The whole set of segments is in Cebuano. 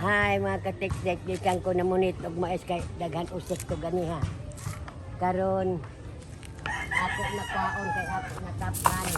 Hi, mga katiktik, gikan ko na munit og mais kay daghan usik ko ganiha. Karon ako na kwaon kay ako natapan.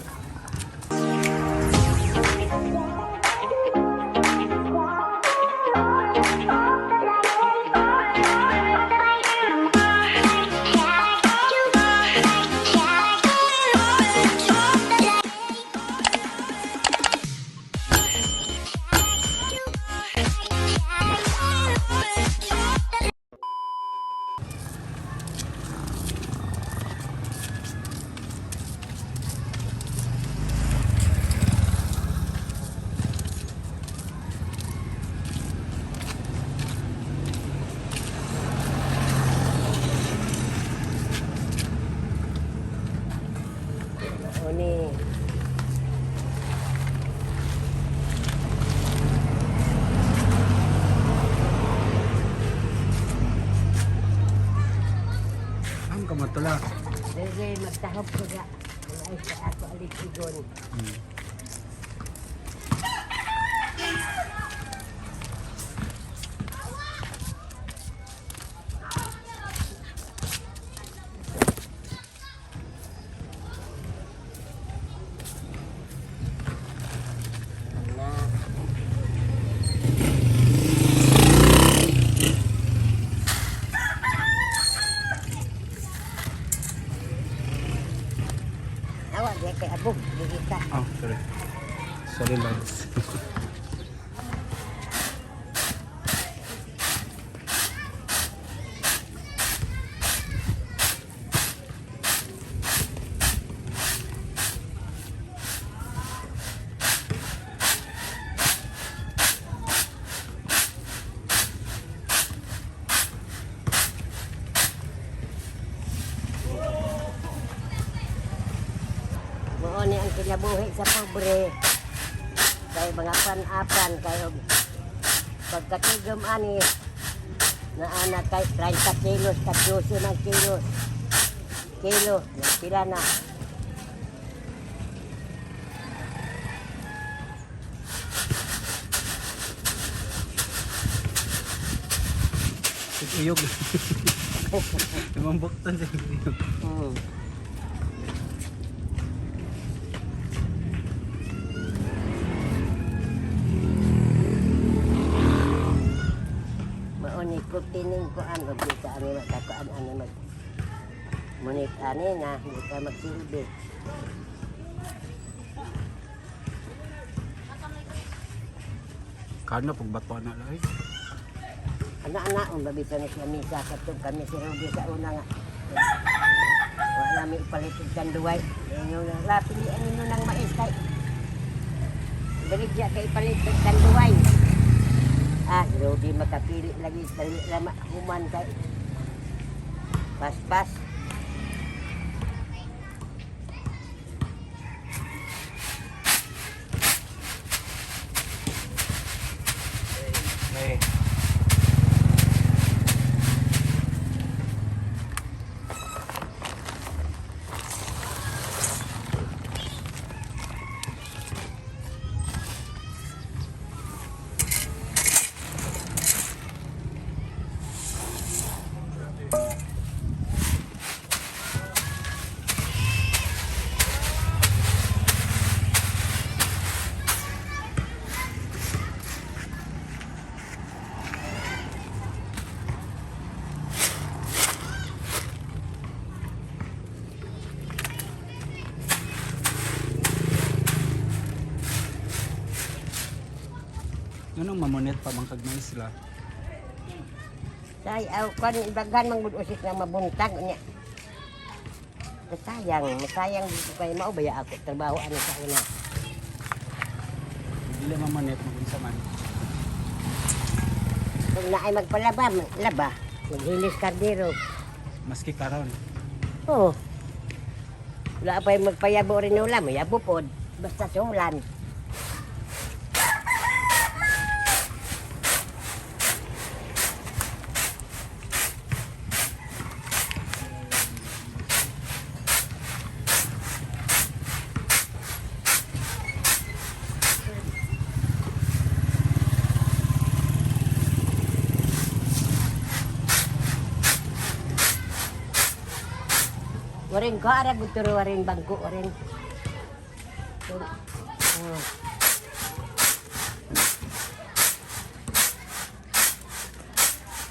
Uni. Am ka matula. Dili magtahop ko ga. Mais kay ako alitigon. Na. Awa di kay abog, dili ka. Oh, sorry. Sorry, lads. Mao ni ang kinabuhi sa pobre. Kay mga pan-apan kay og pagkatigom ani na ana kay 30 kilos tag 12 man kilos. Kilo, pila na. Iyog. Imang buktan sa iyog. Mao ni kutining ko an og di ka ani makakuan ani mag munit ani na di ka magsilbi. Kano pag bato na lang. Ana-ana, ang babita na siya misa katong kami si Rudy sa una nga. Wala mi ipalit og kanduway. Inyo na la pilian ninyo ng mais kay. Baligya kay ipalit og kanduway. Ah, si Rudy makapili lagi dali lama human kay. Paspas. May. Anong mamunit pa bang kag mais sila? Say aw kan ibaghan man gud usik nga mabuntag unya. Sayang, masayang dito kay mao baya ako trabaho ano sa una. Dili mamunit magunsa man. Kung naay magpalaba, laba, maghilis kardero. Maski karon. Oo. Wala pa yung magpayabo rin ula, mayabo pod. Basta sulan. Waring ko ara guturo waring bangko waring. Oh.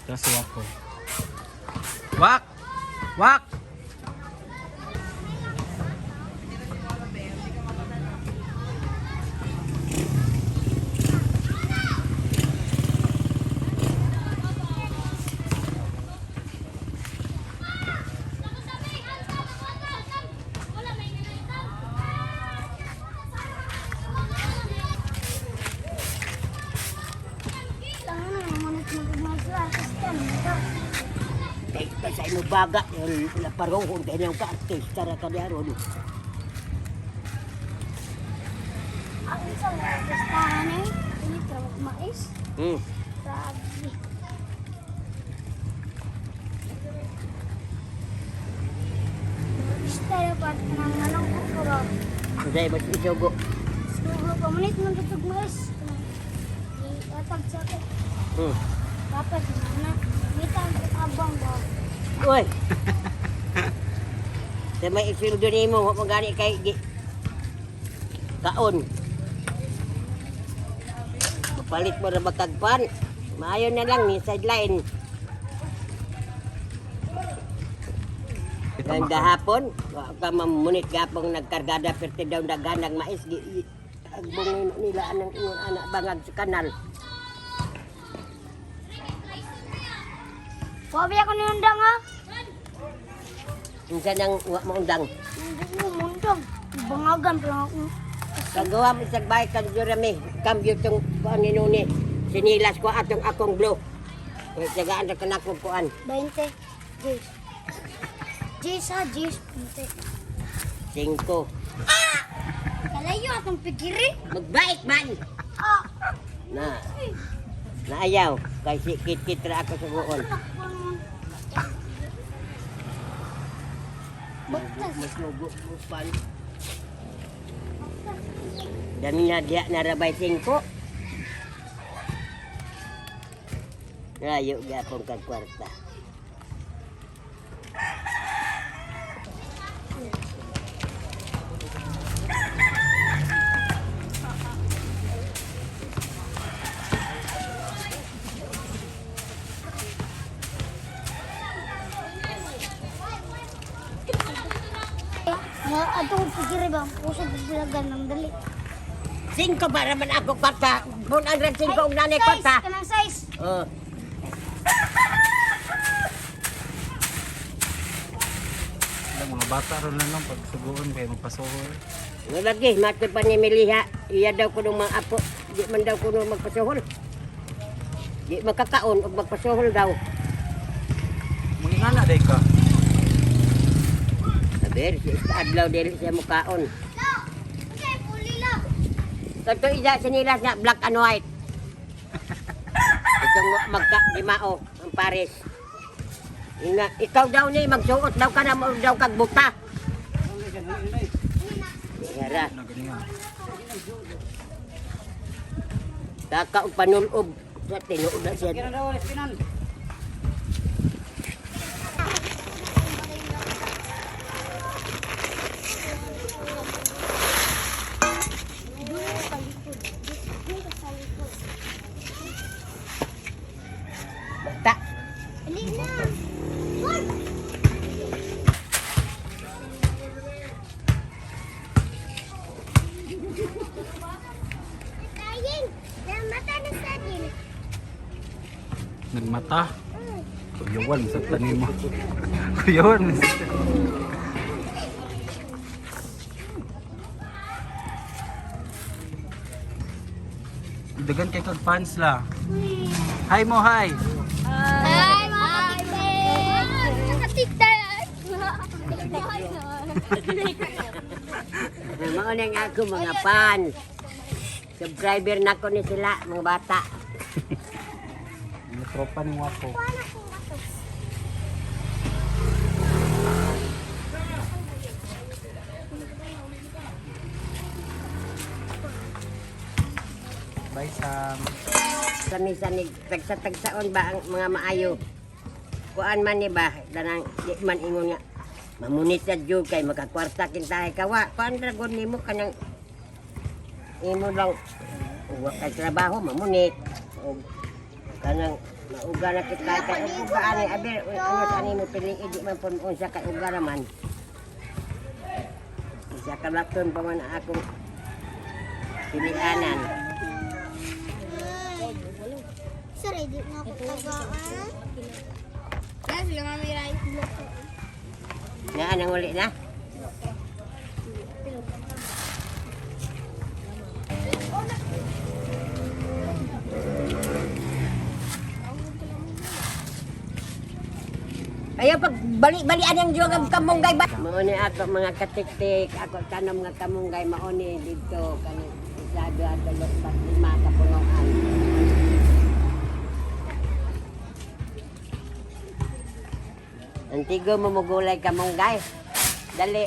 Tapos si Wako. Wak! Wak! Tanga na, mamunit mag-umasla. Artista, ito. Kay kay sa imo baga laparohon kay nang ka artista ra ka diaron. Ang isang artistahan eh. Pinit ra mais. Grabe. Artista na pa nang anong kukuro. Unsay mas isugo? Sugo pamunit man tutug mais. Iatag sa ako. Dapat na. Mita ang abang ba. Uy. Sa may isildo nimo wa man gani kay gi kaon. Mapalit mo ra magkagpan. Maayo na lang ni sideline. Kita Ang maka- gahapon, wa ka mamunit gapong nagkargada perti daw daganag mais gi agbong nila anang ingon anak bangag sa kanal. Wabi ako niundang ha. Unsa nang wa maundang. Hindi mo mundang. Bangagan pa lang ako. Kagawa mo sa bahay kan jurami, kambyo tong kuan ni nuni. Sinilas ko atong akong blue. Kay tagaan ra kanak ko kuan. 20. Jis. Jis ha, Jis. 20. Singko. Kalayo atong pikiri. Magbait man. Ah! Na. Naayaw kay si kit-kit ra ako sa guon. Baktas. Masugo mo pan. Dami na diya na rabay singko. Layo gyapon kag kwarta. Na atong pikiri ba? Puso bilagan ng dali. Singko para man ako kwarta. Bunan ra singko og nanay kwarta. Size, kanang size. Oh. Wala, mga bata ron lang nung pagsuguon kay magpasuhol. Nga lagi, matod pa ni Meliha, iya daw ko mga apo, di man daw kuno magpasuhol. Di makakaon og magpasuhol daw. Mangingana day ka. Aber, si adlaw dili siya mukaon. La! Okay, puli la. Kato isa sinilas nga black and white. Itong magka limao ang pares. Ina, ikaw daw ni magsuot daw ka na mo daw kag buta. Yara, Na ganyan. kaka og panulob sa tinuod na siya. Doon sa likod. Doon ka sa likod. Bata. Ali na. Hoy! Tayeng, mata na sa din. Nagmata. Kuyawan sa tanim mo. Kuyawan sa Dagan kay kag fans la. Hi mo, hi. Hi, mga katiktik! Nakatiktik! Mao na nga ako mga fans. Subscriber na ko ni sila, mga bata. Mga tropa ni Wapo. Bye, Sam. Kami sa ni tagsa-tagsaon ba ang mga maayo. Kuan man ni ba danang di man ingon nga. Mamunit na jud kay makakwarta kintahay kawa. Kuan ra gud nimo kanang imo lang wa kay trabaho mamunit. Og kanang mauga na kita kay og uga ani aber ano sa ani mo pili di man pun unsa kay uga ra man. Isa ka lakton pa man akong pilianan. Sir, di na ako tagaan. Kaya sila nga may right. Nga anang uli na. Ayaw pag bali-balian ang diyog ang kamunggay ba? Mauni ako mga katiktik, ako tanom nga kamunggay mauni dito kani isa, duha, tulo, upat, lima kapunuan. Antigo mo mugulay kamunggay. Dali.